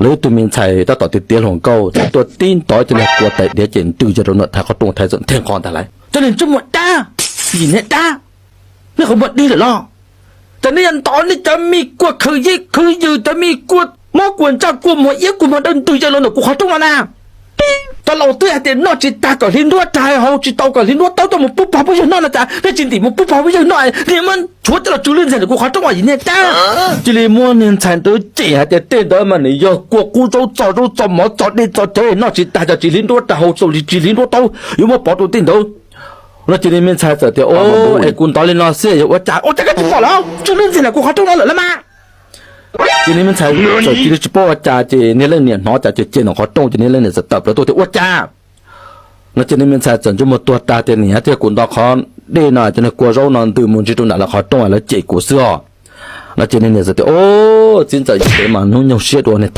Lawv ib tug me ntxhais tab tom tiav tiav hluas nkauj tuaj tib ntov cov niag kua tais diav ces ntws cia rau ntawm thaiv qhov rooj, thaiv txawm nthe nqho ntag lauj. Cov niag ntsej muag dab, yim niag dab, nej qhov muag dig lawm los? Ces nej yuav ntov nej cov me kua khwv yej khwv yws, cov me kua mob kua ntsaj kua muag iab kua muag daw ntws cia rau ntawm kuv qhov rooj no na. Cov laus twb hais tias noj tsis tag kom hliv nruab rag, haus tsis tau kom hliv nruab taub, coj mus pub pog pub yawg noj no cas nej tsis ntim mus pub pog pub yawg noj, nej muab tshuav coj los tsw lwj ntxhias ntawm kuv qhov rooj os yim niag dab. Cia li muab niag ntxhais ntawd cem hais tias tej ntawd mas nws yog kua qub zaub txo zaub txo mov txo dej txo cawv, noj tsis tag ces tsis hliv nruab rag, haus tsis tau tsis hliv nruab taub, yuav muab pov rau tej ntawd. No ces niag me ntxhais txawm tias, o, es kuv ntov li no xwb yuav ua cas? Ua cas koj tsis pom los? Tsw lwj ntxhias ntawm kuv qhov rooj no lawm las mas. Ces niag me ntxhais txawm cia li tsis paub ua cas ces niag leej niam hnov cas ces cem ntawm qhov rooj ces niag leej niam txawm tawm plaws tuaj tias, ua cas? No ces niag me ntxhais txawm ntsej muag tuag tas tias, niam, thiab kuv ntov qhov dej no, cov niag kua zaub no ntws mus ntsia rau nram lawv qhov rooj lawv cem kuv xwb os. No ces niag niam txawm tias, o, txiv ntxawm yog tias mas hnub nyoog siab dua niag